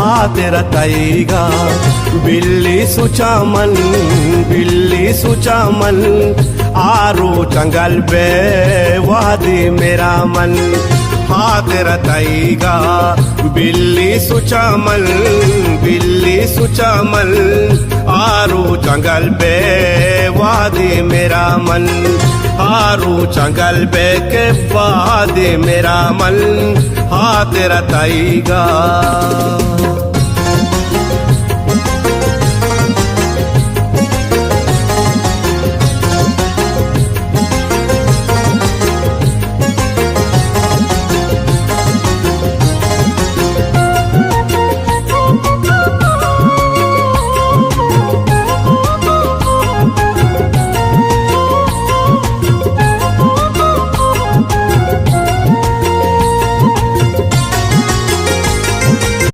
خاطر تئیگا بلی سوچاں من، بلی سوچاں من، آ روچاں گل بے وادی میرا من۔ خاطر تئیگا بلی سوچاں من، بلی سوچاں من، آ روچاں گل بے وادی میرا من، آ روچاں گل بے کہ وادی میرا من۔ خاطر تئیگا